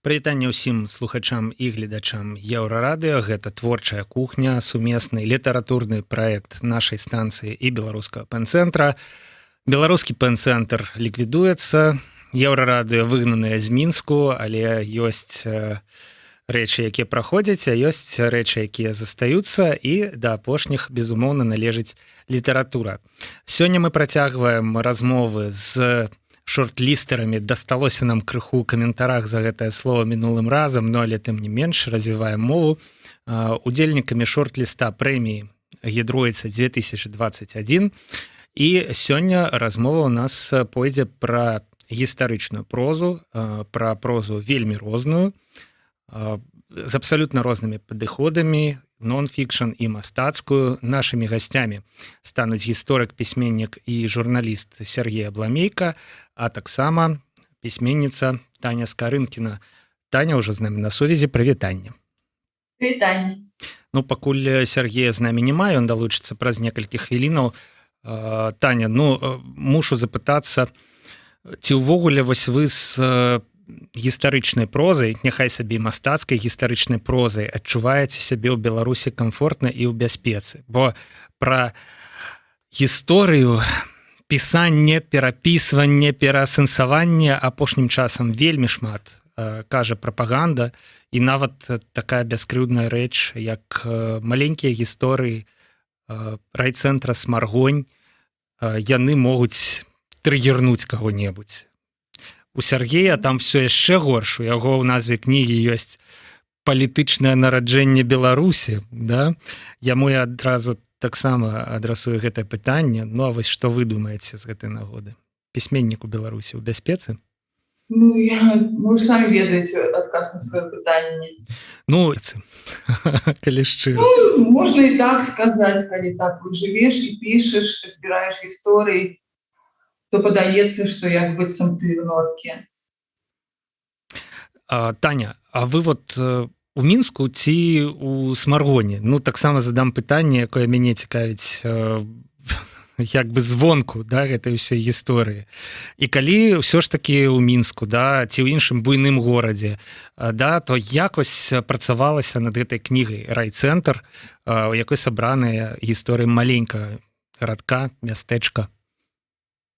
Прывітанне ўсім слухачам і гледачам Еўрарадыё. Гэта «Творчая кухня», сумесны літаратурны праект нашай станцыі і Беларускага ПЭН-цэнтра. Беларускі ПЭН-цэнтр ліквідуецца, Еўрарадыё выгнаныя з Мінску, але ёсць рэчы, якія праходзяць, а ёсць рэчы, якія застаюцца, і да апошніх, безумоўна, належыць літаратура. Сёння мы працягваем размовы з шорт-лістарамі. Дасталося нам крыху ў каментарах за гэтае слово мінулым разам, но але тым не менш развіваем мову. Удзельнікамі шорт-ліста прэміі «Гедройца 2021», і сёння размова у нас пойдзе пра гістарычную прозу, пра прозу вельмі розную, з абсалютна рознымі падыходамі, нон-фікшн і мастацкую. Нашымі гасцямі стануць гісторык, пісьменнік і журналіст Сяргей Абламейка, а таксама пісьменніца Таня Скарынкіна. Таня ўжо з намі на сувязі. Прывітанне. Прывітанне. Ну, пакуль Сяргея з намі няма, ён далучыцца праз некалькі хвілінаў. Таня, ну, мушу запытацца, ці ўвогуле вось вы з гістарычнай прозай, няхай сабе мастацкай гістарычнай прозай, адчуваеце сябе ў Беларусі комфортна і ў бяспецы? Бо пра гісторыю, пісанне, перапісванне, пераасэнсаванне апошнім часам вельмі шмат кажа прапаганда, і нават такая бяскрыўдная рэч, як маленькія гісторыі райцэнтра Смаргонь, яны могуць трыгернуць каго-небудзь. У Сяргея там все яшчэ горш, у яго ў назве кнігі ёсць «Палітычнае нараджэнне Беларусі», да? Яму я адразу таксама адрасую гэтае пытанне. Ну а вось што вы думаеце з гэтай нагоды? Пісьменнік у Беларусі ў бяспецы? Ну, ну, вы самі ведаеце адказ на сваё пытанне. Ну, калі шчыра. Ну, можна і так сказаць, калі так вот жывеш і пішаш, збіраеш гісторыі, то падаецца, што як быццам ты ў норке. Таня, а вы вот у Мінску ці у Смаргоні? Ну, таксама задам пытанне, якое мяне цікавіць як бы звонку, да, гэтай ўсёй гісторыі. І калі ўсё ж таки ў Мінску, да, ці ў іншым буйным горадзе, да, то якось працавалася над гэтай кнігай «Райцэнтр», у якой сабраныя гісторыі маленькага гарадка, мястэчка?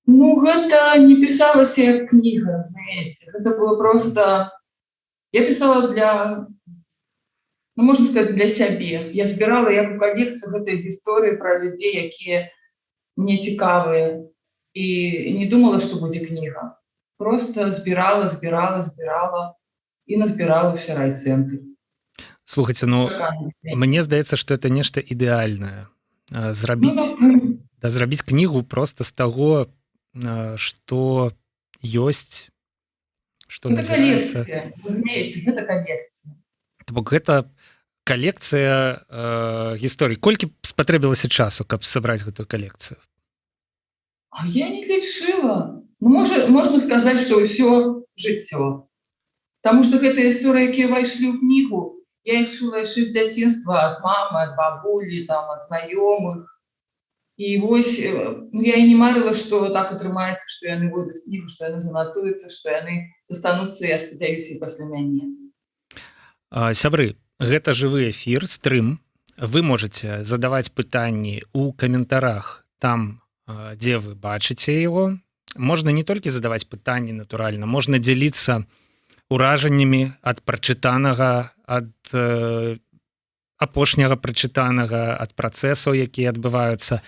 Ну, гэта не пісалася як кніга, разумееце. Гэта было просто. Я пісала для, ну, можна сказать, для сябе. Я збірала як у калекцыю гэтыя гісторыі пра людзей, якія мне цікавыя. І не думала, што будзе кніга. Просто збірала, збірала, збірала і назбірала ўся райцэнтр. Слухайте, ну, мне здаецца, что это нешта ідэальнае зрабіць, Ну, да, зрабіць кнігу просто з таго, что ёсць, что Гэта назіраецца. калекцыя, разумееце, гэта калекцыя. То бок гэта калекцыя гісторый. Колькі спатрэбілася часу, каб сабраць гэтую калекцыю? А я не лічыла. Ну, можа, можна сказаць, што ўсё жыццё. Таму што гэтыя гісторыі, якія ўвайшлі ў кнігу, я іх чула яшчэ з дзяцінства ад мамы, ад бабулі, там, ад знаёмых. І вось, ну, я і не марыла, што так атрымаецца, што яны войдуць кнігу, што яны занатуюцца, што яны застануцца, я спадзяюся, і пасля мяне. Сябры, гэта жывы эфір, стрым. Вы можете задаваць пытанні у каментарах там, дзе вы бачыце его. Можна не толькі задаваць пытанні, натуральна, можна дзяліцца ўражаннямі ад прачытанага, ад апошняга прачытанага, ад працэсаў, якія адбываюцца.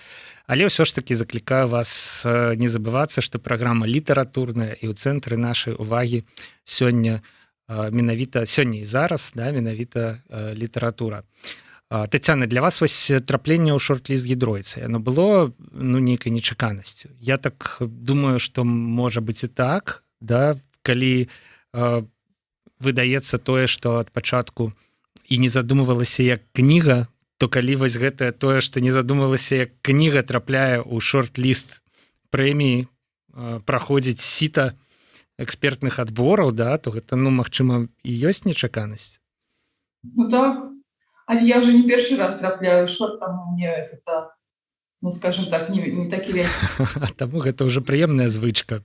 Але ўсё ж таки заклікаю вас не забывацца, што праграма літаратурная і ў цэнтры нашай увагі сёння, менавіта сёння і зараз, да, менавіта літаратура. Тацяна, для вас вось трапленне ў шорт-ліст «Гедройца», яно было, ну, нейкай нечаканасцю? Я так думаю, что можа быть і так, да, калі выдаецца тое, что ад пачатку і не задумывалася як кніга, то калі вось гэтае тое, што не задумалася як кніга, трапляе ў шорт-ліст прэміі, праходзіць сіта экспертных адбораў, да, то гэта, ну, магчыма, і ёсць нечаканасць. Ну так, але я уже не першы раз трапляю шорт, там мне это, ну, скажем так, не такі вялікі. Таму гэта ўжо прыемная звычка.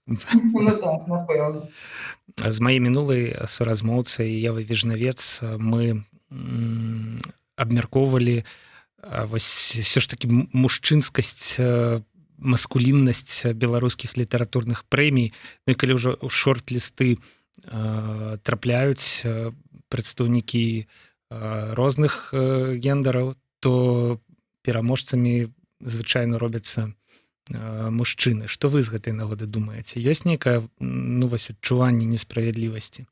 Ну так, напэўна. З маей мінулай суразмоўцай Евай Вежнавец мы абмяркоўвалі вось все ж таки мужчынскасць, маскуліннасць беларускіх літаратурных прэмій. Ну і калі ўжо ў шорт-лісты трапляюць прадстаўнікі розных гендараў, то пераможцамі звычайна робяцца мужчыны. Что вы з гэтай нагоды думаеце? Ёсць нейкае, ну вось, адчуванне несправядлівасці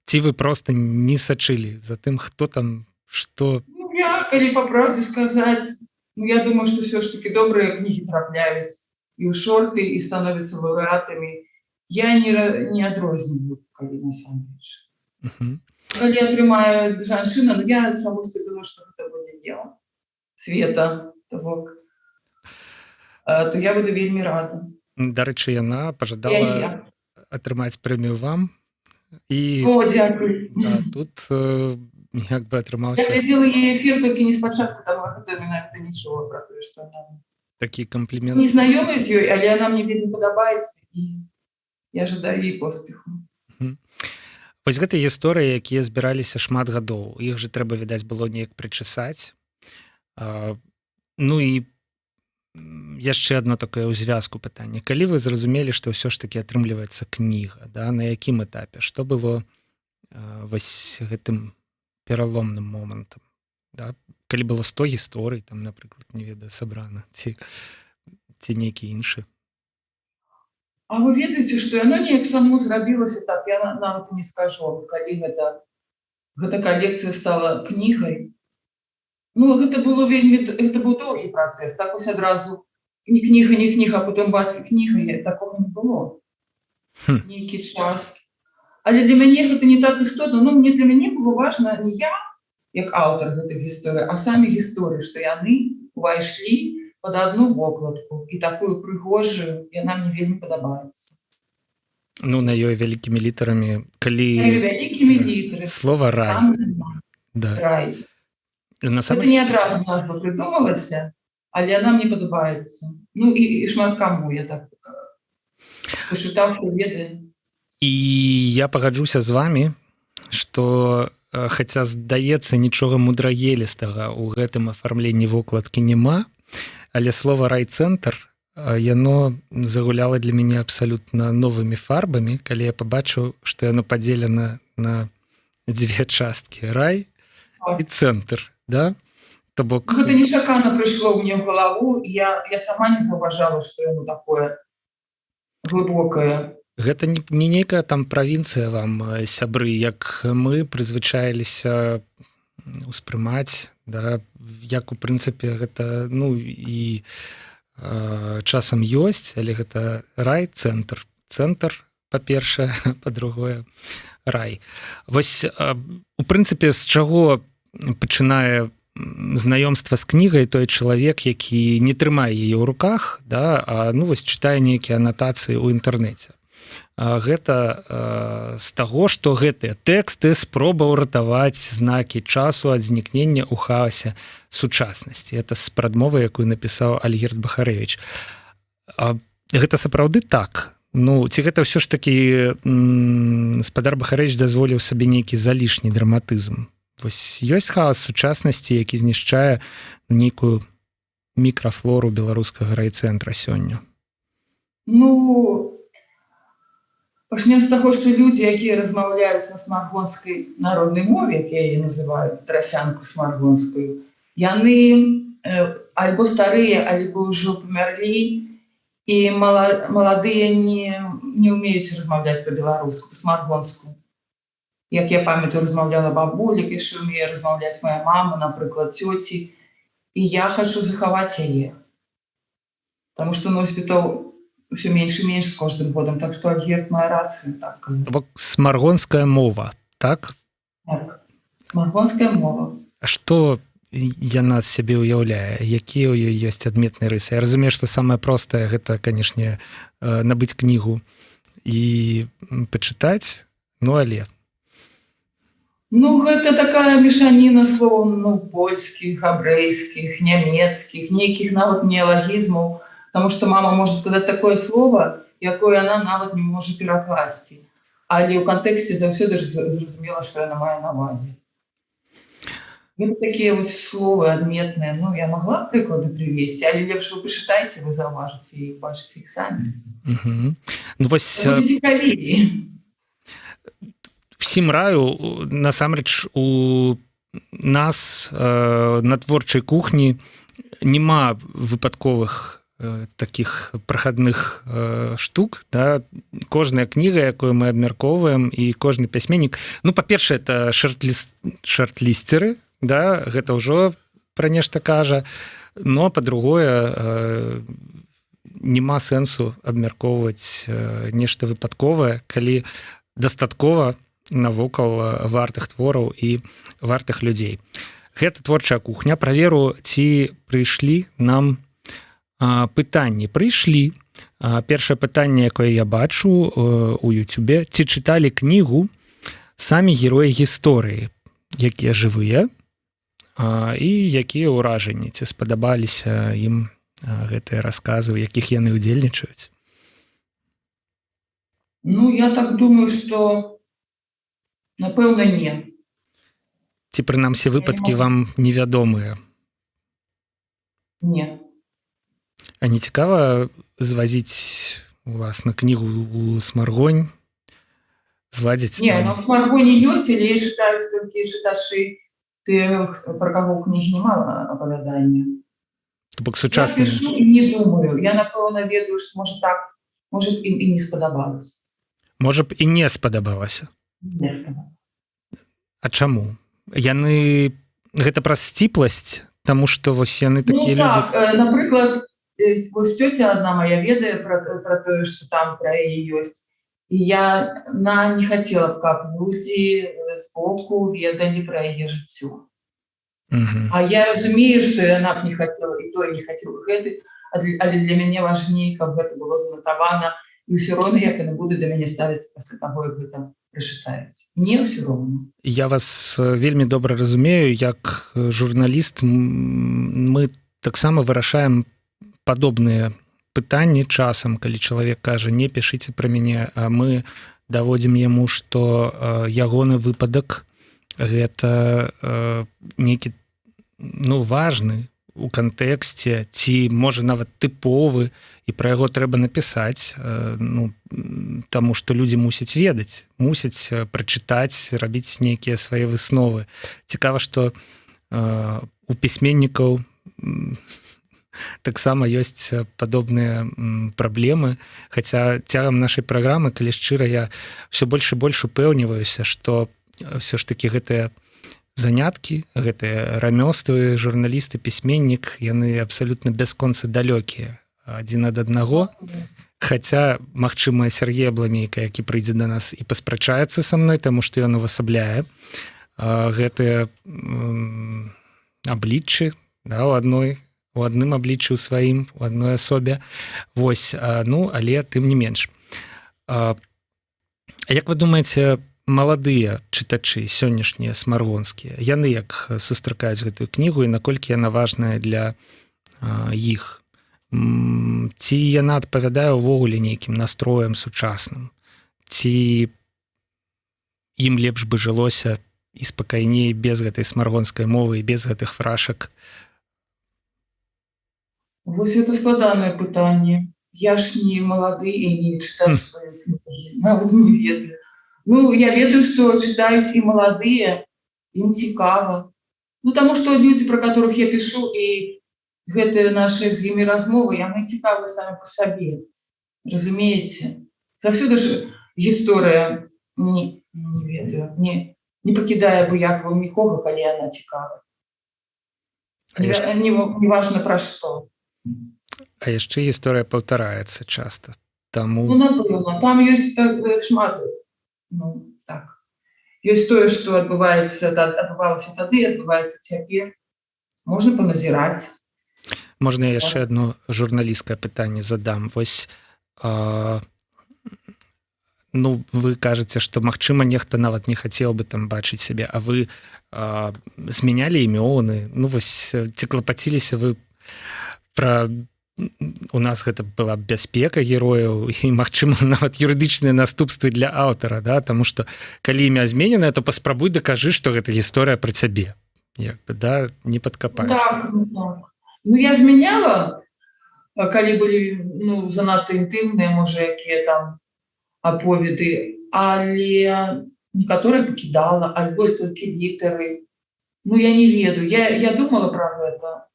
ці вы просто не сачылі за тым, хто там что? Ну, я, калі па праўдзе сказаць, ну, я думаю, что все ж таки добрыя кнігі трапляюць і ў шорты, і становятся лаўрэатамі. Я не адрозніваю, калі насамрэч. Калі атрымае жанчына, ну, я чамусьці думаю, что гэта будзе Ева Света, то бок, то я буду вельмі рада. Дарэчы, яна пажадала Я. атрымаць прэмію вам і О, дзякуй. Да, тут як бы Я атрымаўся глядзела яе эфір, толькі не спачатку, там гэта менавіта не чула пра тое, што она такі камплімент. Не знаёмая з ёй, але яна мне вельмі падабаецца, і я жадаю ей поспеху. Вось гэтыя гісторыі, якія збіраліся шмат гадоў, іх же трэба, відаць, было неяк прычасаць. Ну і яшчэ одно такое ў звязку пытанне: калі вы зразумелі, што ўсё ж таки атрымліваецца кніга, да, на якім этапе, что было вось гэтым пераломным момантам, да? Калі было 100 гісторый там, напрыклад, не ведаю, сабрана ці нейкі іншы? А вы ведаеце, што яно неяк само зрабілася так, я нават і не скажу, калі гэта калекцыя стала кнігай. Ну, гэта было вельмі, гэта быў доўгі працэс, так вось адразу не кніга, не кніга, а потым бац, і кніга, такога не было. Нейкі час. Але для мяне гэта не так істотна. Ну, мне для мяне было важна не я, як аўтар гэтых гісторый, а самі гісторыі, што яны увайшлі под одну вокладку і такую прыгожую, яна мне вельмі падабаецца. Ну, на ёй вялікімі літарамі, калі На ёй вялікімі літарамі. Слова «рай». Там нема. Да. Рай. Насамрэч Гэта не адразу назва прыдумалася, але яна мне падабаецца. Ну і шмат каму, я так пачытаў, хто ведае. І я пагаджуся з вами, что хаця, здаецца, нічога мудраелістага у гэтым афармленні вокладкі няма, але слова «райцэнтр», яно загуляла для мяне абсалютна новымі фарбамі, калі я пабачыў, што яно падзелена на дзве часткі: рай і цэнтр, да? То бок Гэта нечакана прыйшло мне ў галаву, і я сама не заўважала, што яно такое глыбокае. Гэта не нейкая там правінцыя вам, сябры, як мы прызвычаіліся успрымаць, да, як у прынцыпе гэта, ну і часам ёсць, але гэта рай-цэнтр. Цэнтр, па-першае, па-другое, рай. Вось у прынцыпе, з чаго пачынае знаёмства з кнігай той чалавек, які не трымае яе ў руках, да, а ну вось чытае нейкія анатацыі ў інтэрнэце? Гэта з таго, што гэтыя тэксты — спроба ўратаваць знакі часу ад знікнення ў хаосе сучаснасці. Это з прадмовы, якую напісаў Альгерд Бахарэвіч. Гэта сапраўды так? Ну ці гэта ўсё ж таки спадар Бахарэвіч дазволіў сабе нейкі залішні драматызм? Вось ёсць хаос сучаснасці, які знішчае нейкую мікрафлору беларускага райцэнтра сёння? Ну, пачнем з таго, што людзі, якія размаўляюць на смаргонскай народнай мове, як я яе называю, трасянку смаргонскую, яны альбо старыя, альбо ўжо памерлі, і маладыя не ўмеюць размаўляць па-беларуску, па-смаргонску. Як я памятаю, размаўляла бабуля, яшчэ умее размаўляць моя мама, напрыклад, цёці, і я хачу захаваць яе. Таму што носьбітаў ўсё менш і менш з кожным годам, так што Альгерд мае рацыю, так казаць. То бок смаргонская мова, так? Так. Смаргонская мова. А што яна з сябе ўяўляе, якія ў ёй ёсць адметныя рысы? Я разумею, што самае простае — гэта, канешне, набыць кнігу і пачытаць, ну але Ну, гэта такая мешаніна слоў, ну, польскіх, габрэйскіх, нямецкіх, нейкіх нават неалагізмаў, потому что мама можа сказаць такое слово, якое яна нават не можа перакласці. Але ў кантэксце заўсёды ж зразумела, што яна мае на увазе. Гэта такія вось словы адметныя. Ну, я могла прыклады прывесці, але лепш вы пачытайце, вы заўважыце і бачыце іх самі. Ну вось. Будзе цікавей. Всім раю. Насамрэч у нас на творчай кухні няма выпадковых таких прахадных штук, да? Кожная кніга, якую мы абмяркоўваем, і кожны пісьменнік, ну, па-першае, это шортлістеры, да, гэта ўжо пра нешта кажа. Но па-другое, няма сэнсу абмяркоўваць нешта выпадковае, калі дастаткова навокал вартых твораў і вартых людзей. Гэта творчая кухня. Праверу, ці прыйшлі нам пытанні. Прыйшлі. Першае пытанне, якое я бачу у Ютубе: ці чыталі кнігу самі героі гісторыі, якія жывыя, і якія ўражанні, ці спадабаліся ім гэтыя расказы, у якіх яны удзельнічаюць? Ну, я так думаю, что, напэўна, не. Ці прынамсі выпадкі вам невядомыя? Не. А не цікава звазіць уласна кнігу у Смаргонь, зладзіць Не, там? ну, в Смаргоні ёсць, але чытаюць толькі чытачы тых, пра каго ў кнігі няма апавядання. То бок Я сучасны пишу і не думаю. Я, напэўна, ведаю, што, можа, так, можа, ім і не спадабалася. Можа б, і не спадабалася. Не спадабалася. А чаму яны, гэта праз сціпласць, таму што вось яны такія Ну, людзі? так, напрыклад, вось цёця адна моя ведае пра тое, што там пра яе ёсць. І я на не хацела б, каб людзі збоку ведалі пра яе жыццё. А я разумею, што яна б не хацела, і той не хацеў гэты, але для мяне важней, каб гэта было занатавана, і ўсё роўна, як яны будуць да мяне ставіцца пасля таго, як гэта прачытаюць. Мне ўсё роўна. Я вас вельмі добра разумею. Як журналіст мы таксама вырашаем падобныя пытанні часам, калі чалавек кажа: «Не пішыце пра мяне», а мы даводзім яму, што ягоны выпадак — гэта нейкі, ну, важны у кантэксце ці, можа, нават тыповы, і пра яго трэба напісаць, ну, таму што людзі мусяць ведаць, мусяць прачытаць, рабіць нейкія свае высновы. Цікава, што у пісьменнікаў таксама ёсць падобныя праблемы. Хаця цягам нашай праграмы, калі шчыра, я все больш і больш упэўніваюся, што все ж таки гэтыя заняткі, гэтыя рамёствы, журналісты, пісьменнік, яны абсалютна бясконца далёкія адзін ад аднаго. Хаця, магчыма, Сяргей Абламейка, які прыйдзе да нас і паспрачаецца са мной, таму што ён увасабляе гэтыя абліччы, да, у адным абліччы, ў сваім, у адной асобе. Вось, ну, але тым не менш. А як вы думаеце, маладыя чытачы сённяшнія смаргонскія, яны як сустракаюць гэтую кнігу і наколькі яна важная для іх? Ці яна адпавядае ўвогуле нейкім настроем сучасным, ці ім лепш бы жылося і спакайней без гэтай смаргонскай мовы і без гэтых фрашак? Вось это складанае пытанне. Я ж не малады і не чытаю свае кнігі, нават не ведаю. Ну, я ведаю, што чытаюць і маладыя, ім цікава. Ну, таму што людзі, пра которых я пішу, і гэтыя нашы з імі размовы, яны цікавы самі па сабе. Разумееце? Заўсёды ж гісторыя не ведаю, не пакідае абыякавым нікога, калі яна цікава. А яшчэ Не важна, пра што. А яшчэ гісторыя паўтараецца часта. Таму Ну, напэўна, там ёсць так, шмат, ну, так. Ёсць тое, што адбываецца, адбывалася тады, адбываецца цяпер. Можна паназіраць. Можна я яшчэ одно журналісцкае пытанне задам? Вось, ну, вы кажаце, што, магчыма, нехта нават не хацеў бы там бачыць сябе, а вы змянялі імёны? Ну вось, ці клапаціліся вы пра У нас гэта была бяспека герояў і, магчыма, нават юрыдычныя наступствы для аўтара, да, таму што калі імя змененае, то паспрабуй дакажы, што гэта гісторыя пра цябе, як бы, да, не падкапаеш. Так, ну, так. Ну, я змяняла, калі былі, ну, занадта інтымныя, можа, якія там аповеды, але некаторыя пакідала альбо толькі літары. Ну, я не ведаю, я думала про гэта,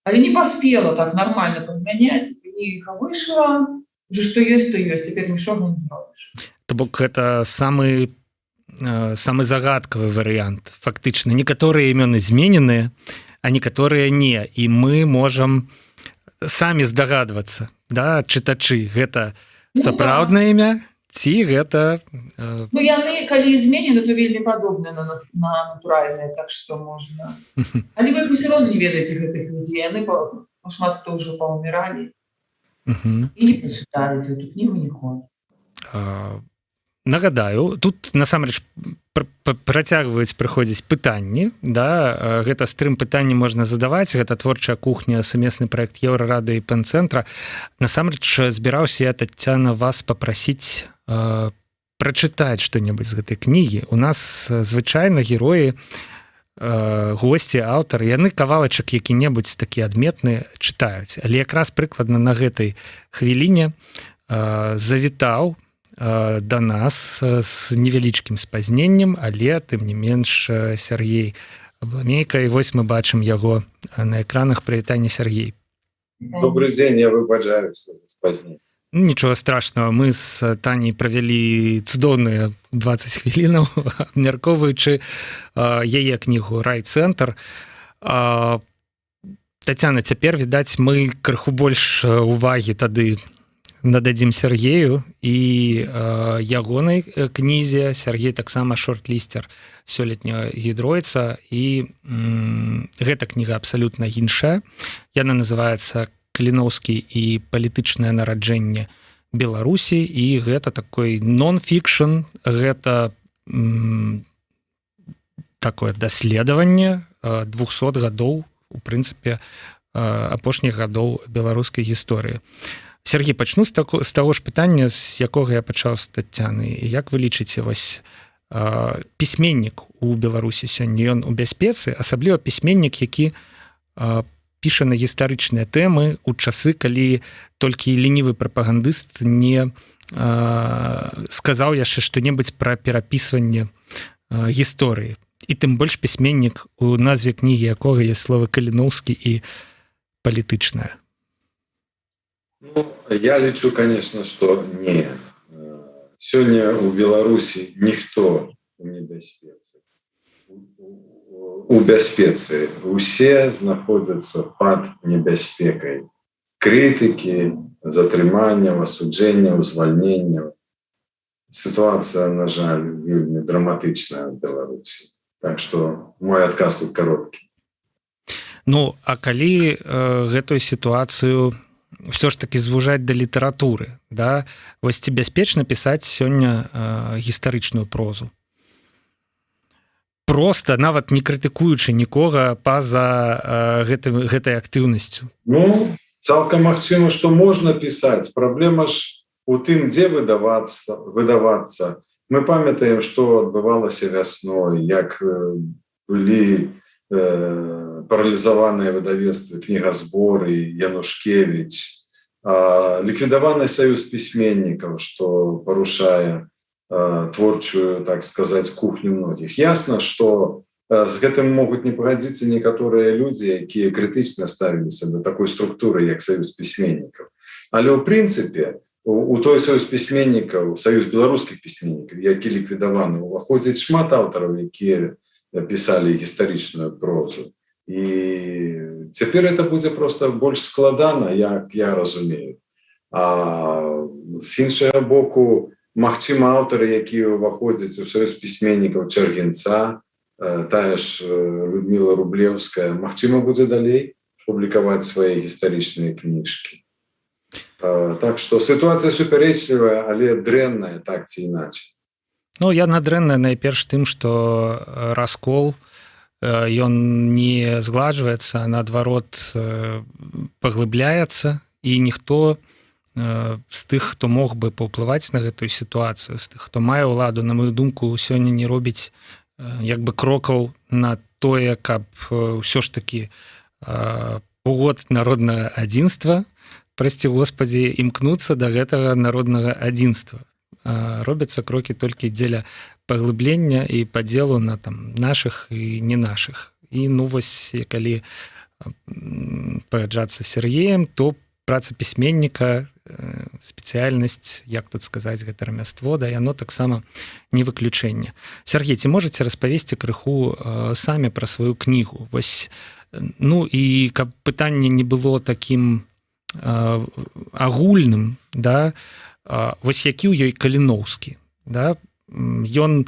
але не паспела так нормально пазмяняць. Кніга выйшла уже, што ёсць, то ёсць, цяпер нічога не зробіш. То бок гэта самы загадкавы варыянт. Фактычна некаторыя імёны змененыя, а некаторыя не, і мы можам самі здагадвацца, да, чытачы, гэта, Ну, сапраўднае імя ці гэта Ну, яны калі зменены, то вельмі падобны на нас, на натуральныя, так что можна. Але вы іх усё роўно не ведаеце, гэтых людзей, яны ну, шмат хто ўжо паўміралі і не прачыталі эту кнігу ніколі. Нагадаю, тут насамрэч працягваюць прыходзіць пытанні, да, гэта стрым, пытанні можна задаваць. Гэта «Творчая кухня», сумесны праект Еўрарадыё і ПЭН-цэнтра. Насамрэч збіраўся я, Таццяна, вас папрасіць прачытаць што-небудзь з гэтай кнігі. У нас звычайна героі, госці, аўтары, яны кавалачак які-небудзь такі адметны чытаюць, але якраз прыкладна на гэтай хвіліне завітаў да нас з невялічкім спазненнем, але тым не менш Сяргей Абламейка, і вось мы бачым яго на экранах. Прывітанне, Сяргей. Добрый день, я выбачаюся за спазненне. Нічога страшного, мы з Таняй правялі цудоўныя 20 хвілінаў, абмяркоўваючы яе кнігу «Райцэнтр». Таццяна, цяпер, відаць, мы крыху больш увагі тады нададзім Сяргею і ягонай кнізе. Сяргей таксама шорт-лістер сёлетняга Гедройца, і гэта кніга абсалютна іншая. Яна называется «Каліноўскі і палітычнае нараджэнне Беларусі», і гэта такой нон-фікшн, гэта такое даследаванне 200 гадоў, у прынцыпе, апошніх гадоў беларускай гісторыі. Сяргей, пачну з таго ж пытання, з якога я пачаў з Таццяны. Як вы лічыце, вось пісьменнік у Беларусі сёння, ён у бяспецы, асабліва пісьменнік, які піша на гістарычныя тэмы у часы, калі толькі ленівы прапагандыст не сказаў яшчэ што-небудзь пра перапісванне гісторыі, і тым больш пісьменнік, у назве кнігі якога есть словы «Каліноўскі» і «палітычная»? Ну, я лічу, конечно, что не. Сёння у Беларусі ніхто у небяспецы. У бяспецы усе знаходзяцца пад небяспекай крытыкі, затрымання, асуджэння, узвальнення. Сітуацыя, на жаль, вельмі драматычная в Беларусі. Так что мой адказ тут кароткі. Ну а калі гэтую сітуацыю ўсё ж такі звужаць да літаратуры, да, вось ці бяспечна пісаць сёння гістарычную прозу, просто нават не крытыкуючы нікога па-за гэтай актыўнасцю? Ну, цалкам магчыма, что можна пісаць. Праблема ж у тым, дзе выдавацца. Мы памятаем, что адбывалася вясной, як былі паралізаваныя выдавецтвы «Кнігазбор» і «Янушкевич», ліквідаваны Саюз пісьменнікаў, что парушае творчую, так сказать, кухню многіх. Ясна, что з гэтым могуць не пагадзіцца некаторыя людзі, якія крытычна ставіліся да такой структуры, як Саюз пісьменнікаў, але ў прынцыпе у той Саюз пісьменнікаў, Саюз беларускіх пісьменнікаў, які ліквідаваны, уваходзіць шмат аўтараў, якія пісалі гістарычную прозу, і цяпер это будзе просто больш складана, як я разумею. А з іншага боку, магчыма, аўтары, якія ўваходзяць у Саюз пісьменнікаў Чаргінца, тая ж Людмила Рублеўская, магчыма, будзе далей публікаваць свае гістарычныя кніжкі. Так что сітуацыя супярэчлівая, але дрэнная так ці іначай. Ну, яна дрэнная найперш тым, что раскол, ён не згладжваецца, наадварот, паглыбляецца. І ніхто з тых, хто мог бы паўплываць на гэтую сітуацыю, з тых, хто мае ўладу, на мою думку, сёння не робіць як бы крокаў на тое, каб ўсё ж таки год народнага адзінства, прости господи, імкнуцца до гэтага народнага адзінства. Робяцца крокі толькі дзеля паглыблення і падзелу на там наших і не наших. І ну вось, калі пагаджацца Сергеем, то праца пісьменніка, спецыяльнасць, як тут сказаць, гэта рамяство, да, яно таксама не выключэнне. Сергей, ці можете распавесці крыху самі пра сваю кнігу? Вось, ну і каб пытанне не было таким агульным, да, вось які ў ёй Каліноўскі, да? Ён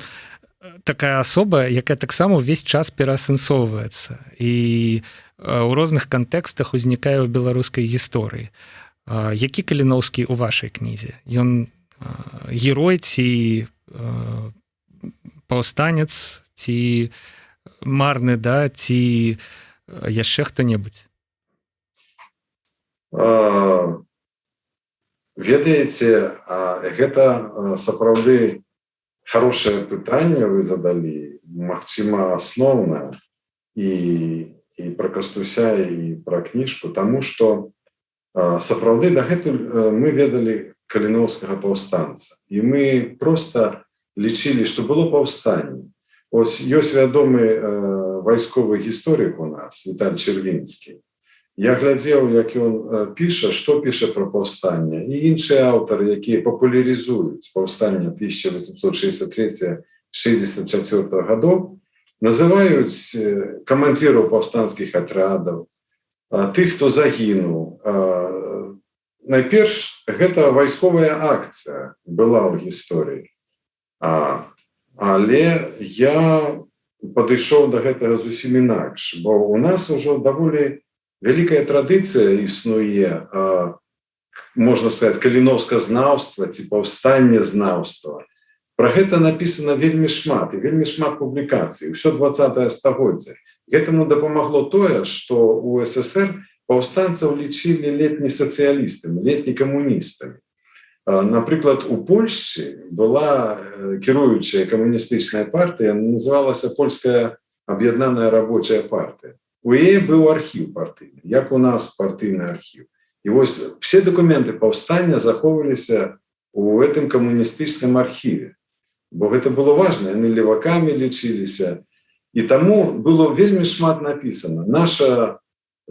такая асоба, якая таксама ўвесь час пераасэнсоўваецца і у розных кантэкстах узнікае ў беларускай гісторыі. Які Каліноўскі у вашай кнізе? Ён герой ці паўстанец, ці марны, да, ці яшчэ хто-небудзь? Ведаеце, гэта сапраўды хорошее пытанне вы задалі, магчыма, асноўнае і пра Кастуся, і пра кніжку, таму что сапраўды дагэтуль мы ведалі Каліноўскага паўстанца, і мы просто лічылі, что было паўстанне. Ось ёсць вядомы вайсковы гісторык у нас Віталь Чэрвінскі. Я глядзеў, як ён піша, што піша пра паўстанне, і іншыя аўтары, якія папулярызуюць паўстанне 1863 64 гадоў, называюць камандзіраў паўстанцкіх атрадаў, тых, хто загінуў. Найперш гэта вайсковая акцыя была ў гісторыі. Але я падышоў до гэтага зусім інакш, бо у нас ужо даволі вялікая традыцыя існуе, можна сказать, каліноўсказнаўства ці паўстаннезнаўства. Про гэта написано вельмі шмат і вельмі шмат публікацый ўсё 20 стагоддзя. Гэтаму дапамагло тое, что у СССР паўстанцаў лічылі ледзь не сацыялістамі, ледзь не камуністамі. Напрыклад, у Польшчы была кіруючая камуністычная партыя, называлася Польская аб'яднаная рабочая партыя. У яе быў архіў партыйны, як у нас партыйны архіў. І вось все документы паўстання захоўваліся у гэтым камуністычным архіве. Бо гэта было важна, яны левакамі лічыліся. І таму было вельмі шмат напісана. Наша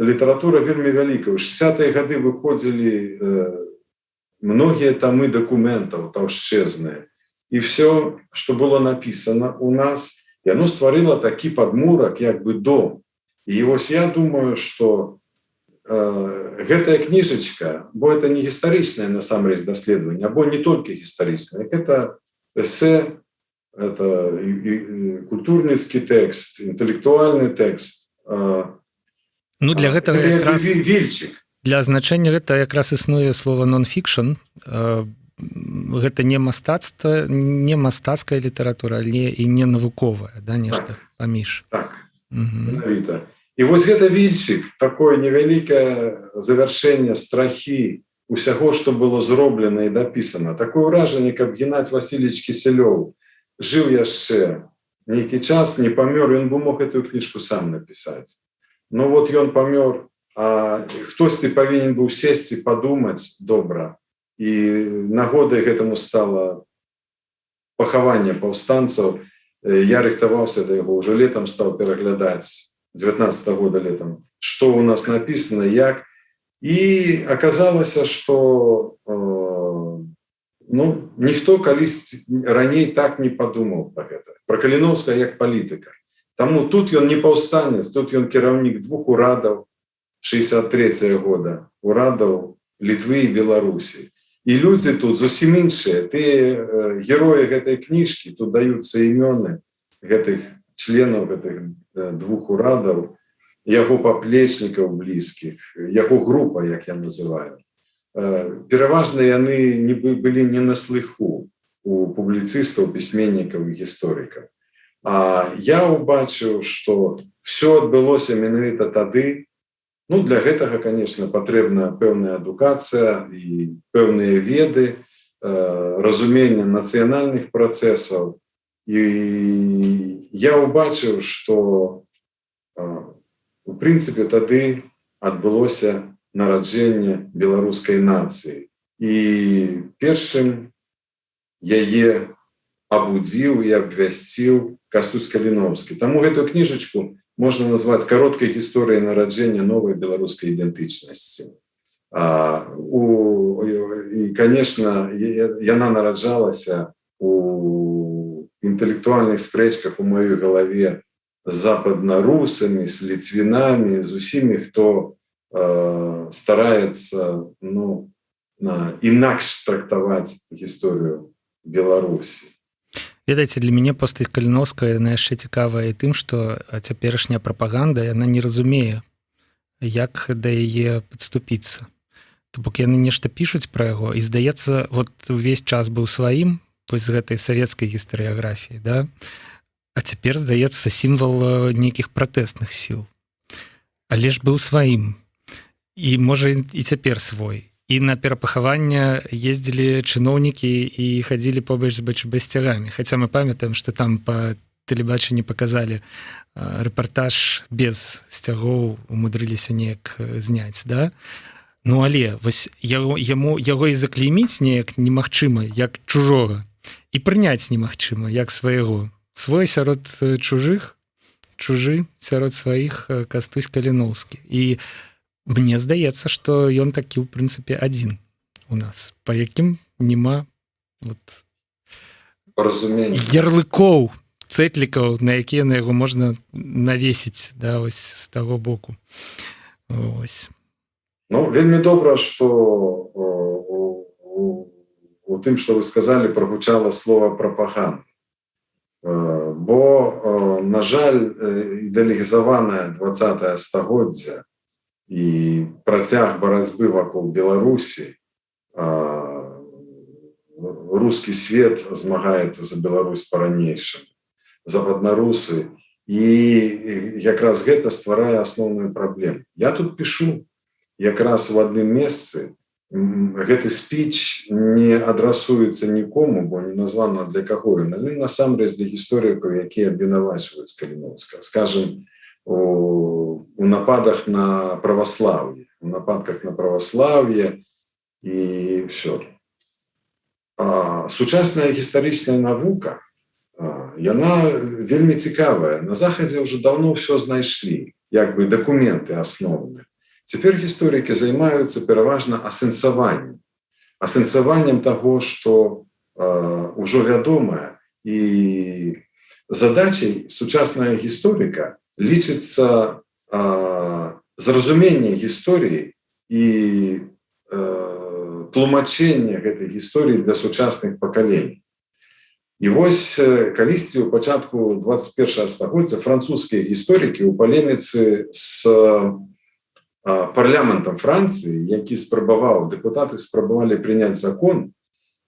літаратура вельмі вялікая. У 60-е гады выходзілі многія тамы дакументаў таўшчэзныя. І все, что было написано у нас, яно стварыла такі падмурак, як бы дом. І вось я думаю, что гэтая кніжачка, бо это не гістарычнае насамрэч даследаванне, або не толькі гістарычнае, это эсэ, это і культурніцкі тэкст, інтэлектуальны тэкст. Ну, для гэтага это якраз вільчык. Для азначэння гэта якраз існуе слова нон-фікшн. Гэта не мастацтва, не мастацкая літаратура, але і не навуковая, да, нешта Так. паміж. Так. Менавіта. І вось гэта вільчык, такое невялікае завяршэнне страхі усяго, што было зроблена і дапісана. Такое ўражанне, каб Геннадзь Васильевич Кісялёў жыў яшчэ нейкі час, не памёр, ён бы мог эту кніжку сам напісаць. Ну вот ён памёр, а хтосьці павінен быў сесці, падумаць добра. І нагодай гэтаму стала пахаванне паўстанцаў. Я рыхтаваўся да яго, ўжо летом стаў пераглядаць 19 -го года летом, что у нас написано, як. І аказалася, что ну, ніхто калісь раней так не падумаў про гэта, про Каліноўскага як палітыка. Таму тут ён не паўстанец, тут ён кіраўнік двух урадаў 63 -го года, урадаў Літвы і Беларусі. І людзі тут зусім іншыя, тыя героі гэтай кніжкі, тут даюцца імёны гэтых членаў гэтых двух урадаў, яго паплечнікаў блізкіх, яго група, як я называю. Пераважна яны не былі не на слыху у публіцыстаў, пісьменнікаў і гісторыкаў. А я ўбачыў, што все адбылося менавіта тады, Ну, для гэтага, конечно, патрэбна пэўная адукацыя і пэўныя веды, разуменне нацыянальных працэсаў. І я ўбачыў, что у прынцыпе тады адбылося нараджэнне беларускай нацыі, і першым яе абудзіў і абвясціў Кастусь Каліноўскі. Таму гэтую кніжачку можна назваць кароткай гісторыяй нараджэння новай беларускай ідэнтычнасці. І, конечно, яна нараджалася у інтэлектуальных спрэчках у маёй галаве з западнарусамі, з ліцвінамі, з усімі, хто стараецца, ну, інакш трактаваць гісторыю Беларусі. Ведаеце, для мяне постаць Каліноўскага, яна яшчэ цікавая і тым, што цяперашняя прапаганда, яна не разумее, як да яе падступіцца. То бок яны нешта пішуць пра яго, і, здаецца, вот увесь час быў сваім, вось з гэтай савецкай гістарыяграфіі, да, а цяпер, здаецца, сімвал нейкіх пратэсных сіл. Але ж быў сваім, і, можа, і цяпер свой, і на перапахавання ездзілі чыноўнікі і хадзілі побач з БЧБ сцягамі. Хаця мы памятаем, что там по тэлебачанні показалі рэпартаж без сцягоў, умудрыліся неяк зняць, да. Ну, але вось яму, яго і заклейміць неяк немагчыма як чужога, і прыняць немагчыма як свайго. Свой сярод чужых, чужы сярод сваіх Кастусь Каліноўскі. І мне здаецца, что ён такі ў прынцыпе адзін у нас, по якім няма вот Разумение. ярлыкоў, цэтлікаў, на якія на яго можна навесіць, да, ось з таго боку, ось. Ну, вельмі добра, что у тым, что вы сказали, прогучала слово «прапаганда». Бо, на жаль, ідэалізаваная 20 стагоддзя і працяг барацьбы вакол Беларусі, рускі свет змагаецца за Беларусь па-ранейшаму, западнарусы, і якраз гэта стварае асноўную праблему. Я тут пишу якраз в адным месцы, гэты спіч не адрасуецца нікому, бо не названа, для каго ён, але насамрэч для гісторыкаў, якія абвінавачваюць Каліноўскага, скажем, у нападах на праваслаўе, у нападках на праваслаўе і все. Сучасная гістарычная навука, яна вельмі цікавая. На Захадзе ўжо давно все знайшлі, як бы дакументы асноўныя. Цяпер гісторыкі займаюцца пераважна асэнсаваннем таго, что ўжо вядомае. І задачай сучаснага гісторыка лічыцца зразуменне гісторыі і тлумачэнне гэтай гісторыі для сучасных пакаленняў. І вось калісьці ў пачатку 21 стагоддзя французскія гісторыкі ў палеміцы з парламентам Францыі, які спрабаваў, дэпутаты спрабавалі прыняць закон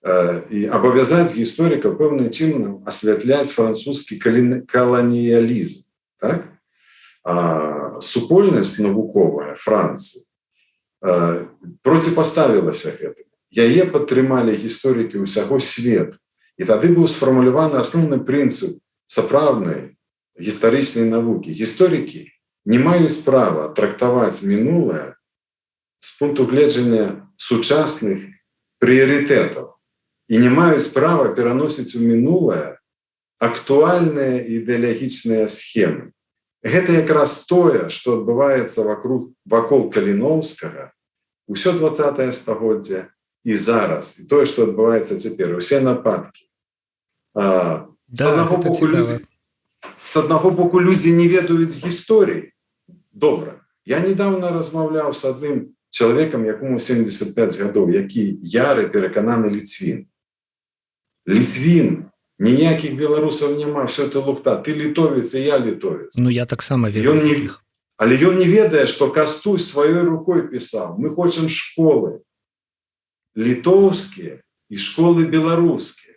і абавязаць гісторыкаў пэўным чынам асвятляць французскі каланіялізм. Так? Супольнасць навуковая Францыі проціпаставілася гэтаму. Яе падтрымалі гісторыкі ўсяго свету. І тады быў сфармуляваны асноўны прынцып сапраўднай гістарычнай навукі. Гісторыкі не маюць права трактаваць мінулае з пункту гледжання сучасных прыярытэтаў і не маюць права пераносіць у мінулае актуальныя ідэалагічныя схемы. Гэта якраз тое, што адбываецца вакол Каліноўскага ўсё 20 стагоддзя і зараз, і тое, што адбываецца цяпер, усе нападкі. Да, З аднаго боку, людзі не ведаюць гісторыі. Добра. Я недавно размаўляў с адным чалавекам, якому 75 гадоў, які яры перакананы ліцвін. Ліцвін, ніякіх беларусаў няма, все это лухта. Ты літовец, і я літовец. Ну, я таксама ведаю Ён не такіх. Але ён не ведае, што Кастусь сваёй рукой пісаў: «Мы хочам школы літоўскія і школы беларускія».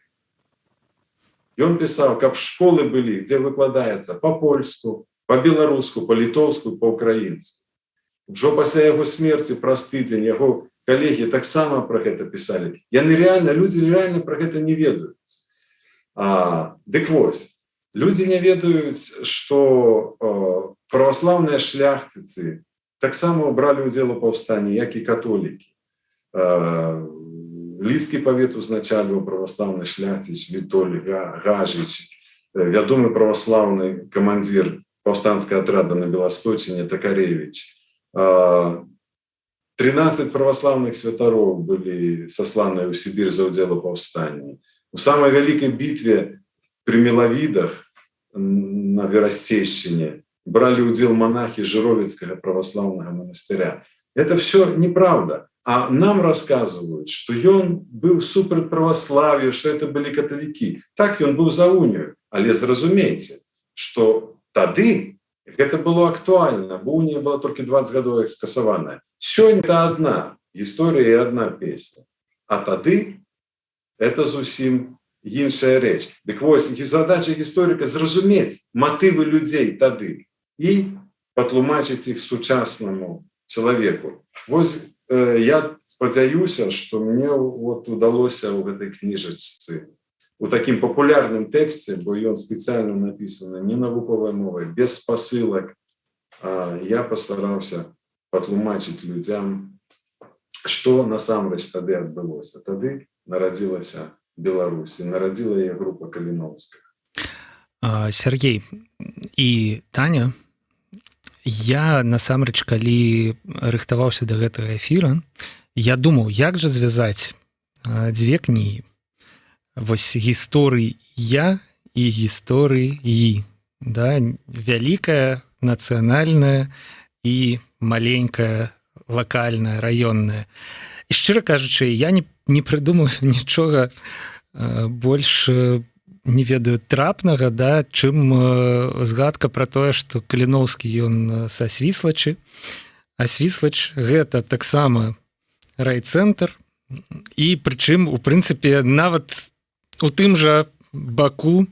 Ён пісаў, каб школы былі, дзе выкладаецца па-польску, па-беларуску, па-літоўску, па-украінску. Ужо пасля яго смерці праз тыдзень яго калегі таксама про гэта пісалі. Яны реально, людзі реально про гэта не ведаюць. Дык вось, людзі не ведаюць, что праваслаўныя шляхціцы таксама бралі удзел у паўстанні, як і католікі. Лідскі павет узначальваў праваслаўны шляхціц Вітольд Гажыч, вядомы праваслаўны камандзір паўстанцкага атрада на Беласточыне Такарэвіч. 13 праваслаўных святароў былі сасланыя ў Сібір за ўдзел у паўстанні. У самай вялікай бітве пры Мілавідах на Берасцейшчыне бралі ўдзел монахі Жыровіцкага праваслаўнага манастыря. Это все неправда. А нам рассказывают, что ён быў супраць праваславия, что это были каталікі. Так, ён быў за унію, але зразумейце, что тады гэта было актуальна, бо унія была толькі 20 гадоў як скасаваная. Сёння это одна гісторыя і одна песня. А тады это зусім іншая рэч. Дык вось, задача гісторыка — зразумець матывы людзей тады і патлумачыць іх сучаснаму чалавеку. Вось я спадзяюся, что мне вот удалося ў гэтай кніжачцы, у такім папулярным тэксце, бо ён спецыяльна напісаны не навуковай мовай, без спасылак, я пастараўся патлумачыць людзям, што насамрэч тады адбылося. Тады нарадзілася Беларусь, і нарадзіла яе група Каліноўскага. Сяргей і Таня, я насамрэч, калі рыхтаваўся до гэтага эфіра, я думаў, як жа звязаць дзве кнігі: вось гісторыі я і гісторыі, да, вялікая нацыянальная і маленькая лакальная, раённая. І, шчыра кажучы, я не прыдумаў нічога больш, не ведаю, трапнага, да, чым згадка про тое, что Каліноўскі, ён са Свіслачы, а Свіслач — гэта таксама райцэнтр, і прычым, у прынцыпе, нават у тым жа баку,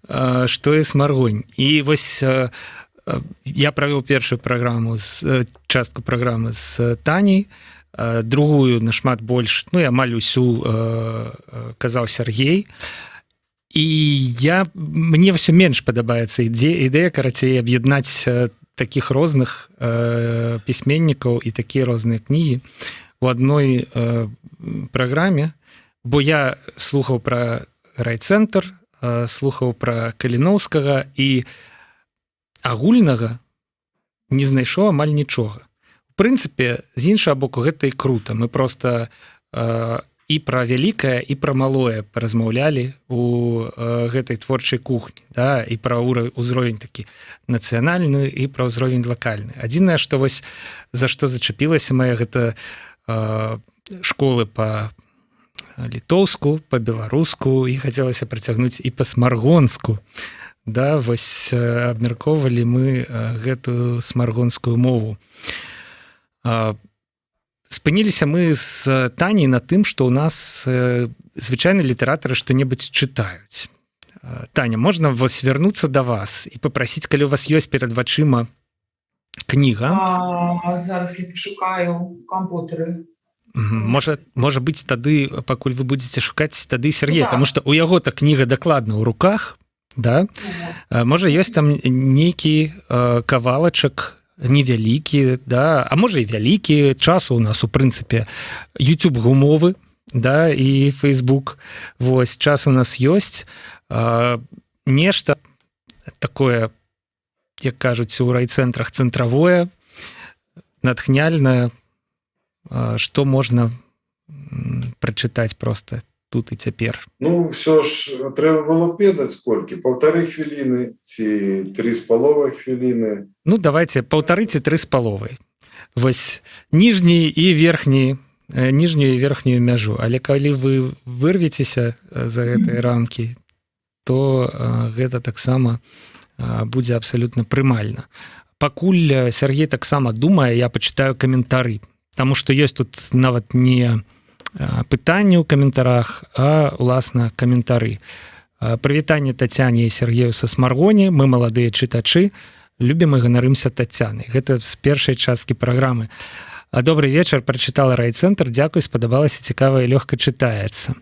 што і Смаргонь. І вось я правёў першую праграму з частку праграмы з Таняй, другую нашмат больш, ну і амаль усю казаў Сяргей. І мне все менш падабаецца ідэя, карацей, аб'яднаць таких розных пісьменнікаў і такія розныя кнігі у адной праграме, бо я слухаў пра райцэнтр, слухаў пра Каліноўскага і агульнага не знайшоў амаль нічога. У прынцыпе, з іншага боку, гэта і круто: мы просто і пра вялікае, і пра малое паразмаўлялі у гэтай творчай кухні, да, і пра ўзровень такі нацыянальны, і пра ўзровень лакальны. Адзінае, што вось за што зачапілася моя, гэта школы по літоўску, по-беларуску, і хацелася працягнуць і па-смаргонску, да. Вось абмяркоўвалі мы гэтую смаргонскую мову. Спыніліся мы з Таняй на тым, что у нас звычайна літаратары што-небудзь чытаюць. Таня, можна вось вярнуцца до вас і попросить, калі у вас ёсць перад вачыма кніга? Зараз я пошукаю кампутары. Можа быть, тады, пакуль вы будете шукаць, тады Сяргей, Ну, да. потому что у яго то кніга дакладна ў руках, да. Можа, ёсць там нейкі кавалачак невялікі, да, а можа, і вялікі. Часу у нас, у прынцыпе, YouTube гумовы, да, і Facebook, вось час у нас ёсць. Нешта такое, як кажуць у райцэнтрах, цэнтравое, натхняльнае, что можна прачытаць просто тут і цяпер. Ну, все ж трэба было б ведаць, колькі: 1,5 хвіліны ці 3,5 хвіліны? Ну, давайте 1,5 ці 3,5. Вось ніжні і верхні, ніжнюю і верхнюю мяжу. Але калі вы вырвецеся за гэтыя рамкі, то гэта таксама будзе абсалютна прымальна. Пакуль Сяргей таксама думае, я пачытаю каментары. Таму што ёсць тут нават не пытанні ў каментарах, а уласна каментары. Прывітанне Тацяне і Сяргею са Смаргоні. Мы маладыя чытачы. Любім і ганарымся Таццянай. Гэта з першай часткі праграмы. А добрый вечар, прачытала «Райцэнтр», дзякуй, спадабалася, цікава і лёгка чытаецца.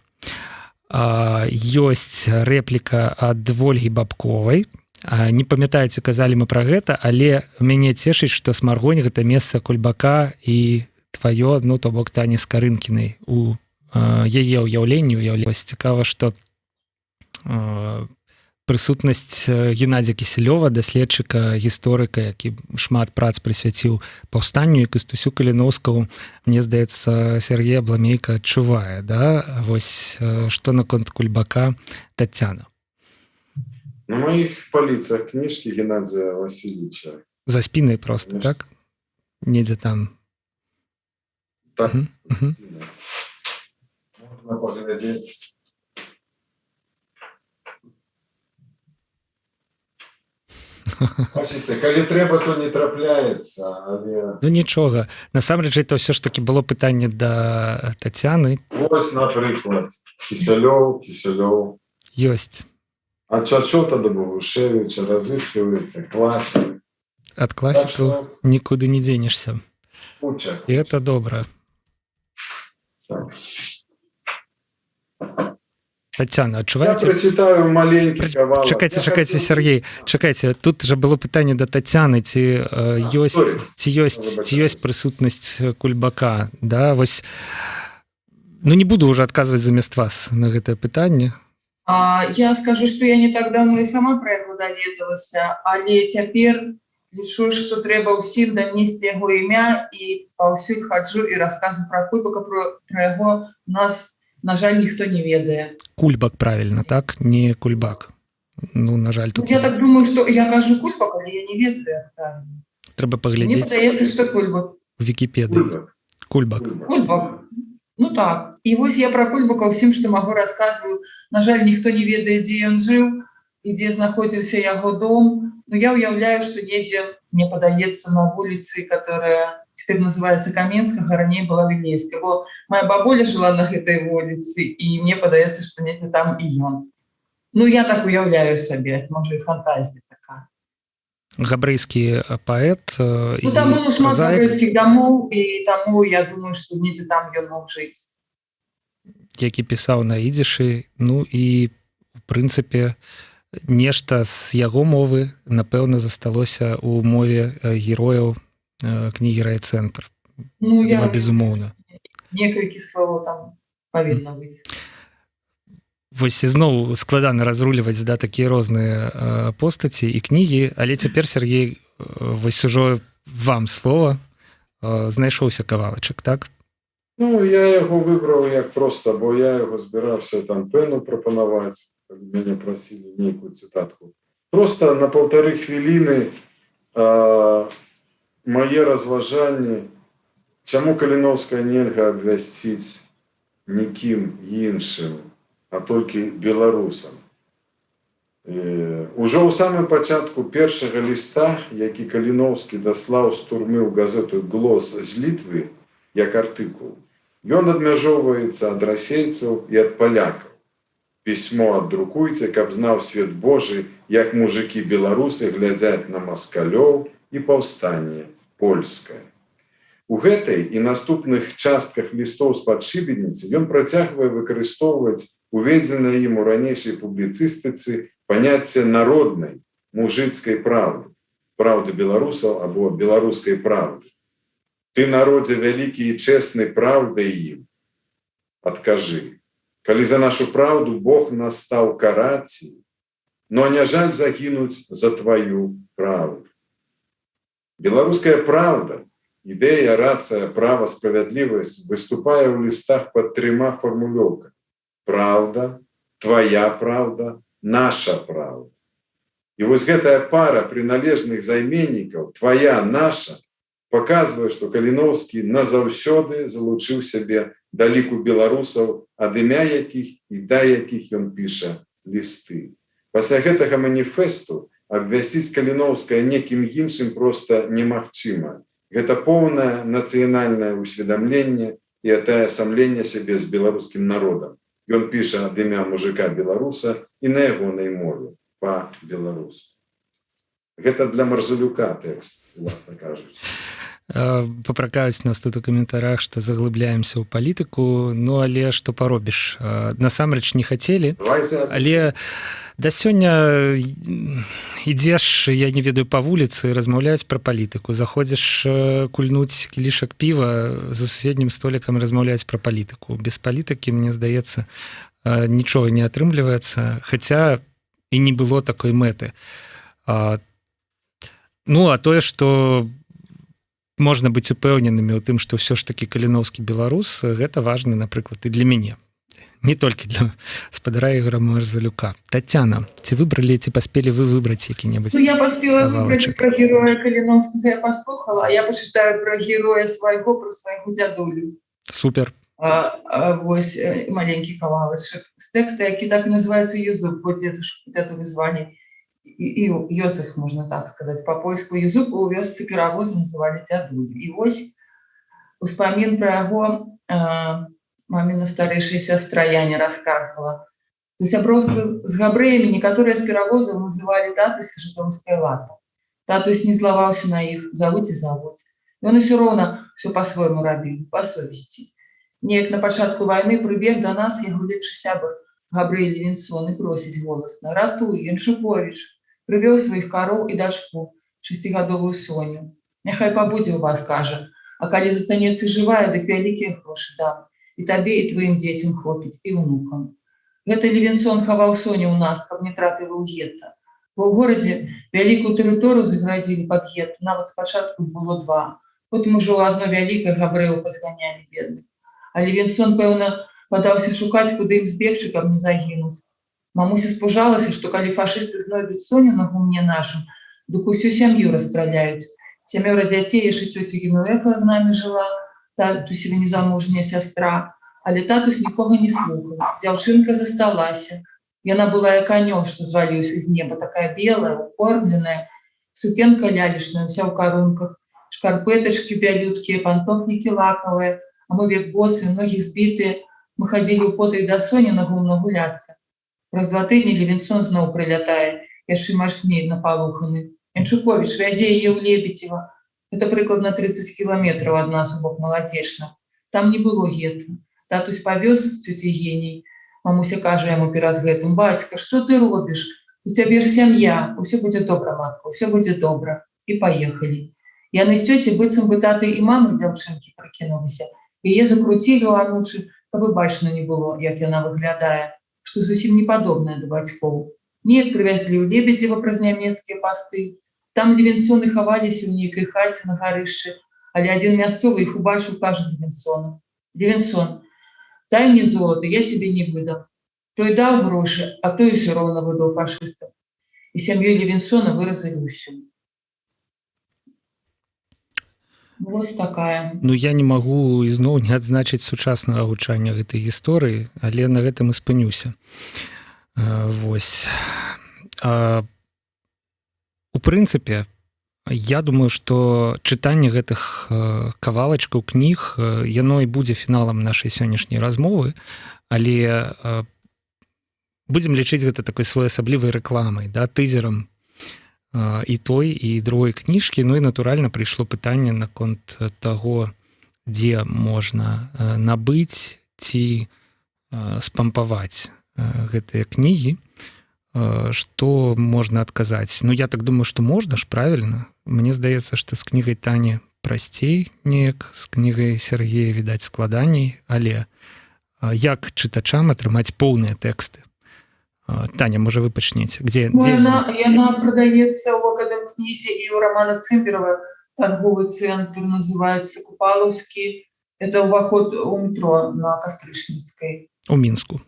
Ёсць рэпліка ад Ольгі Бабковай. Не памятаеце, казалі мы пра гэта, але мяне цешыць, што Смаргонь — гэта месца Кульбака і тваё, ну, то бок Тані Скарынкінай, у яе ўяўленні уяўлялось. Цікава, што прысутнасць Геннадзя Кісялёва, даследчыка, гісторыка, які шмат прац прысвяціў паўстанню і Кастусю Каліноўскаму, мне здаецца, Сергей Абламейка адчувае, да? Вось што наконт Кульбака, Татьяна? На моих полицах кніжкі Геннадия Васильевича. За спиной просто. Конечно. Так, недзе там. Так. Мгм. Можно поглядеть. Бачыце, калі трэба, то не трапляецца, але Ну нічога, насамрэч это ўсё ж таки было пытанне да Татьяны. Вось, напрыклад, Кісялёў, Кісялёў. Ёсць. Ад Чачота да Багушевіча разыскиваецца класік. Ад класікаў Так што нікуды не дзенешся. Куча. І это добра. Так. Татьяна, Я адчуваеце? прочитаю маленький кавалак. Чакайце, Я чакайце, хотел- Сергей, чакайце, тут же было пытанне да Татьяны, ці ёсць сорі. ці ёсць ці ёсць Выбачаюсь. прысутнасць Кульбака, да, вось. Ну, не буду уже адказваць замест вас на гэтае пытанне. Я скажу, што я не так давно і сама пра яго даведалася, але цяпер лічу, што трэба ўсім данесці яго імя, і паўсюль хаджу і расказу пра Кульбака, пра яго нас, на жаль, ніхто не ведае. Кульбак, правильно, так, не Кульбак. Ну, на жаль, Ну, тут я так думаю, што я кажу Кульбак, але я не ведаю, як правильно. трэба Мне паглядзець падаецца, што Кульбак. у Вікіпедыі. Кульбак. Кульбак. Кульбак. Кульбак. Ну так. І вось я пра Кульбака ўсім, што магу, расказваю. На жаль, ніхто не ведае, дзе ён жыў і дзе знаходзіўся яго дом. Но я уяўляю, што недзе, мне падаецца, на вуліцы, которая теперь называется Каменскага, раней была Вілейская. Бо моя бабуля жыла на гэтай вуліцы, і мне падаецца, што недзе там і ён. Ну, я так уяўляю сабе, можа, і фантазія такая. Габрэйскі паэт Ну, і там было шмат празаік. габрэйскіх дамоў, і таму я думаю, што недзе там ён мог жыць. Які пісаў на ідзішы, ну і у прынцыпе нешта з яго мовы, напэўна, засталося у мове герояў кнігі «Райцэнтр». Ну, я Думаю, безумоўна. Некалькі словаў там павінна быць. Вось ізноў складана разруліваць, да, такія розныя постаці і кнігі, але цяпер, Сергей, вось ужо вам слова. Знайшоўся кавалачак, так? Ну, я яго выбраў як проста, бо я яго збіраўся там пену прапанаваць, калі мяне прасілі нейкую цытатку. Просто на паўтары хвіліны мае разважанні, чаму Каліноўская нельга абвясціць нікім іншым, а толькі беларусам. Ужо ў самым пачатку першага ліста, які Каліноўскі даслаў з турмы ў газету «Глос» з Літвы, як артыкул, ён адмяжоўваецца ад расейцаў і ад палякаў. Пісьмо аддрукуйце, каб знаў свет Божы, як мужыкі беларусы глядзяць на маскалёў і паўстанне польскае. У гэтай і наступных частках лістоў з-пад шыбеніцы ён працягвае выкарыстоўваць уведзенае ім у ранейшай публіцыстыцы паняцце народнай мужыцкай праўды, праўды беларусаў або беларускай праўды. Ты, народзе вялікі і чэсны, праўдай ім адкажы. Калі за нашу праўду Бог нас стаў караць, но не жаль загінуць за твою праўду. Беларуская праўда, ідэя, рацыя, права, справядлівасць выступае ў лістах пад трыма фармулёўкамі. Праўда, твоя праўда, наша праўда. І вось гэтая пара прыналежных займеннікаў, твоя, наша, паказвае, што Каліноўскі назаўсёды залучыў сябе да ліку беларусаў, ад імя якіх і да якіх ён піша лісты. Пасля гэтага маніфесту абвясціць Каліноўскае некім іншым проста немагчыма. Гэта поўнае нацыянальнае ўсведамленне і атаясамленне сябе з беларускім народам. Ён піша ад імя мужыка беларуса і на ягонай мове, па-беларуску. Гэта для Марзалюка тэкст, уласна кажучы. Папракаюць нас тут у каментарах, что заглыбляемся ў палітыку. Ну, але што паробіш, насамрэч не хацелі. Давайте. Але да сёння ідзеш, я не ведаю, па вуліцы, размаўляюць пра палітыку. Заходзіш кульнуць кілішак піва, за суседнім столікам размаўляюць пра палітыку. Без палітыкі, мне здаецца, нічога не атрымліваецца, хаця і не было такой мэты. Ну, а тое, что можна быць упэўненымі ў тым, што ўсё ж таки Каліноўскі беларус, гэта важна, напрыклад, і для мяне, не толькі для спадара Ігора Марзалюка. Татяна, ці выбралі, ці паспелі вы выбраць які-небудзь? Ну, я паспела выбраць. Кавалачак. Пра героя Каліноўскага я паслухала, а я пачытаю пра героя свайго, пра свайго дзядулю. Супер. Вось маленькі кавалачак з тэкста, які так і называецца «Юзук», бо дзедушку, дзядулю звалі і Йосиф, можна так сказаць па-польску. Юзук у вёсцы Перавозы называлі дзядулю. І вось успамін пра яго маміна старэйшая сястра Яня рассказывала. За сяброўства з габрэямі некаторыя з Перавозаў называлі татуся «жытомская лата». Татусь не злаваўся на іх, завуць і завуць. Ён усё роўна всё па-свойму рабіў, па совесці. Неяк на пачатку вайны прыбег да нас яго лепшы сябар Габрэй Левінсон і просіць голасна: «Ратуй, Янчуковіч!» Прывёў сваіх кароў і дачку, шасцігадовую Соню. «Няхай пабудзе ў вас, — кажа, — а калі застанецца жывая, дык вялікія грошы дам. І табе, і тваім дзецям хопіць, і унукам». Гэта Левінсон хаваў Соню ў нас, каб не трапіла ў гета. Бо ў горадзе вялікую тэрыторыю заградзілі пад гета, нават спачатку іх было два. Потым ужо ў адно вялікае габрэяў пазганялі бедных. А Левінсон, пэўна, падаўся шукаць, куды ім збегчы, каб не загінуць. Мамуся спужалася, што калі фашысты знойдуць Соню на гумне нашым, дык усю сям'ю расстраляюць. Сямёра дзяцей, яшчэ цёця Генуэфа з намі жыла, татусева незамужняя сястра. Але татусь нікога не слухаў. Дзяўчынка засталася. Яна была як анёл, што зваліўся з неба, такая белая, укормленая, сукенка лялечная, вся ў карунках, шкарпэтачкі бялюткія, пантофнікі лакавыя, а мы век босы, ногі збітыя. Мы хадзілі ў потай да Соні на гумно гуляцца. Праз 2 тыдні Левінсон зноў прылятае, яшчэ мацней напалоханы. «Янчуковіч, вязе яе ў Лебедзева». Это прыкладна 30 кіламетраў ад нас у бок Маладзечна. Там не было гета. Татусь павёз з цёцей Геняй. Мамуся кажа яму перад гэтым: «Бацька, што ты робіш? У цябе ж сям'я». «Усё будзе добра, матка, усё будзе добра». І паехалі. Яны з цёцей быццам бы таты і мамы дзяўчынкі прыкінуліся. Яе закруцілі ў анучы, каб і бачна не было, як яна выглядае, што зусім не падобная да бацькоў. Неяк прывязлі ў Лебедзева праз нямецкія пасты. Там Левінсоны хаваліся ў нейкай хаце на гарышчы, але адзін мясцовы іх убачыў, кажа Левінсону: «Левінсон, дай мне золото, я тебе не выдам». Той даў грошы, а той усё роўна выдаў фашыстам. І сям'ю Левінсона выразалі ўсю. Вось такая. Ну, я не магу ізноў не адзначыць сучаснага гучання гэтай гісторыі, але на гэтым і спынюся. Вось, у прынцыпе, я думаю, что чытанне гэтых кавалачкаў кніг, яно і будзе фіналам нашай сённяшняй размовы, але будзем лічыць гэта такой своеасаблівай рэкламай, да, тызерам і той, і другой кніжкі. Ну і, натуральна, прыйшло пытанне наконт таго, дзе можна набыць ці спампаваць гэтыя кнігі. Что можна адказаць? Ну, я так думаю, что можна ж, правильно? Мне здаецца, что з кнігай Тані прасцей неяк, з кнігай Сергея, відаць, складаней, але як чытачам атрымаць поўныя тэксты? Таня, можа, вы пачнеце, где, Ну, дзе... яна прадаецца ў Акадэмкнізе і ў Романа Цымберова, торговый центр называется «Купаловский». Это уваход у метро на Кастрычніцкай. У Мінску?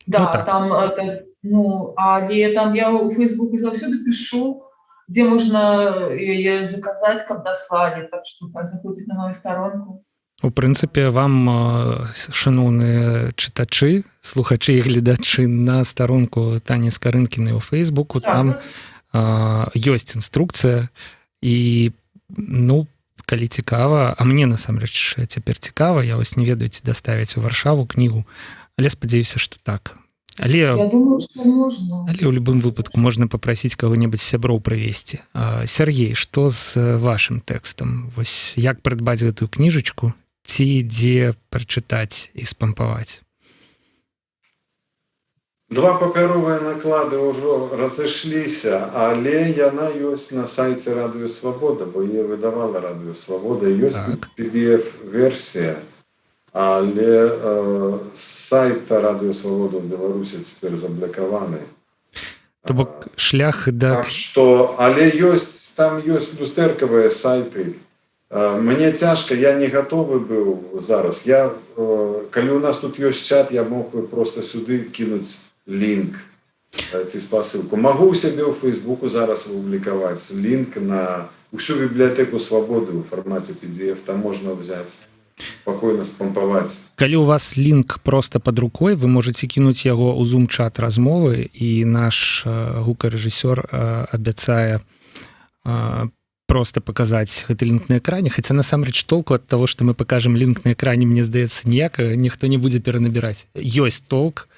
Да, Ну, так. Там это, ну, але там я у Фейсбуку заўсёды пишу, где можно яе заказать, каб даслалі, так что хай заходзіць на мою старонку. У прынцыпе, вам, шаноўныя чытачы, слухачы і гледачы, на старонку Тані Скарынкінай у Фейсбуку, там ёсць інструкцыя. І, ну, калі цікава, а мне насамрэч цяпер цікава, я вось не ведаю, ці даставіць у Варшаву кнігу, але спадзяюся, что так. Але Я думаю, что можно. Але ў любым выпадку можна папрасіць каго-небудзь сяброў прывесці. Сяргей, што з вашым тэкстам? Вось як прыдбаць гэтую кніжачку ці дзе прачытаць і спампаваць? Два папяровыя наклады ўжо разышліся, але яна ёсць на сайце Радыё Свабода, бо яе выдавала Радыё Свабода, ёсць PDF-версія, але сайт Радыё Свабода ў Беларусі цяпер заблакаваны. То бок шлях да Так што, але ёсць, там ёсць люстэркавыя сайты. Мне цяжка, я не гатовы быў зараз. Я, калі у нас тут ёсць чат, я мог бы просто сюды кінуць лінк ці спасылку. Магу ў сябе ў Фейсбуку зараз апублікаваць лінк на ўсю бібліятэку Свабоды ў фармаце PDF, там можна взять, спокойно спампаваць. Калі у вас лінк просто под рукой, вы можете кінуць яго ў зум чат размовы, і наш гукарэжысёр абяцае просто показаць гэты лінк на экране. Хотя насамрэч толку от того, что мы покажем лінк на экране, мне здаецца, ніякага, ніхто не будзе перанабіраць. Ёсць толк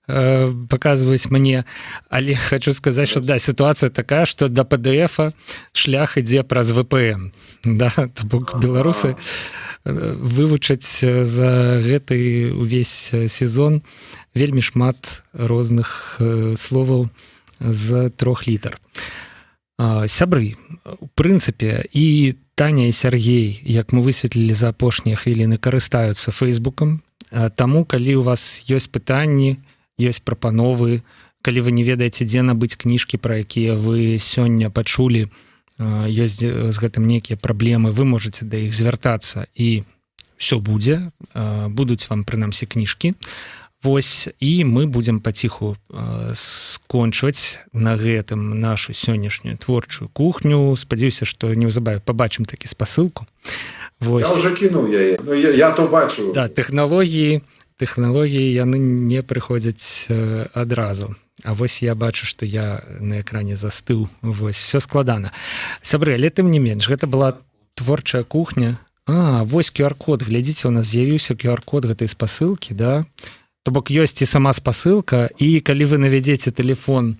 показваюць мне, але хочу сказать, что да, ситуация такая, что до PDF шлях ідзе праз VPN, да, то бок беларусы вывучаць за гэты увесь сезон вельмі шмат розных словаў з трох літар. Сябры, у прынцыпе, і Таня, і Сяргей, як мы высветлілі за апошнія хвіліны, карыстаюцца Фейсбукам. Таму калі у вас ёсць пытанні, ёсць прапановы, калі вы не ведаеце, дзе набыць кніжкі, пра якія вы сёння пачулі, ёсць з гэтым нейкія праблемы, вы можете да іх звяртацца, і все будзе, будуць вам прынамсі кніжкі. Вось, і мы будзем паціху скончваць на гэтым нашу сённяшнюю творчую кухню. Спадзяюся, што неўзабаве пабачым такі спасылку. Вось. Я уже кінуў яе. Ну, я то бачу. Да, тэхналогіі яны не прыходзяць адразу. А вось я бачу, что я на экране застыў. Вось, все складана, сябры, але тым не менш гэта была творчая кухня. А вось QR-код, глядзіце, у нас з'явіўся QR-код гэтай спасылкі, да. То бок ёсць і сама спасылка, і калі вы навядзеце телефон,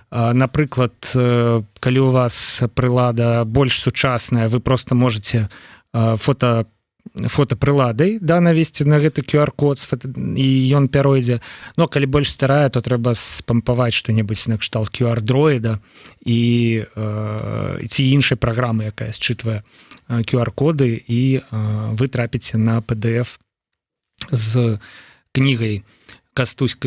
напрыклад, калі у вас прылада больш сучасная, вы просто можете фотапрыладай, да, навесці на гэты QR-код і ён пяройдзе. Но калі больш старая, то трэба спампаваць что-нибудь накшталт QR-дроіда і ці іншай праграмы, якая счытвае QR-коды, і вы трапіце на PDF з кнігай Кастусь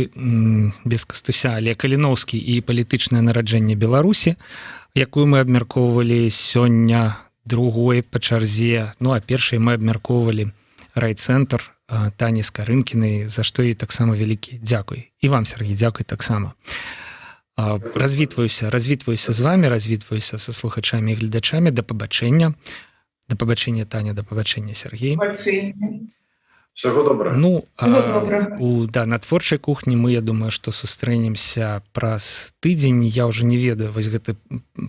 без Кастуся, але Каліноўскі і палітычнае нараджэнне Беларусі, якую мы абмяркоўвалі сёння другой па чарзе. Ну а першай мы абмяркоўвалі «Райцэнтр» Тані Скарынкінай, за што і таксама вялікі дзякуй. І вам, Сяргей, дзякуй таксама. Развітваюся з вами, развітваюся са слухачамі і гледачамі. Да пабачэння. Да пабачэння, Таня, да пабачэння, Сяргей. Пабачэння. Всего доброго. Ну, Всего а, доброго. Да, на творчай кухні мы, я думаю, что сустрэнемся праз тыдзень. Я уже не ведаю, вось гэты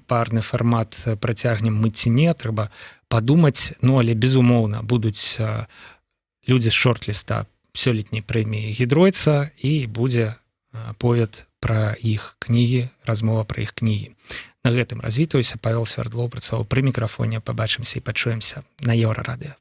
парны фармат працягнем мы ці не, трэба падумаць. Ну але безумоўна будуць людзі з шорт-ліста сёлетняй прэміі Гедройца, і будзе аповед пра іх кнігі, размова пра іх кнігі. На гэтым развітваюся. Павел Свярдлоў працаваў пры мікрафоне. Пабачымся і пачуемся на Еўрарадыё.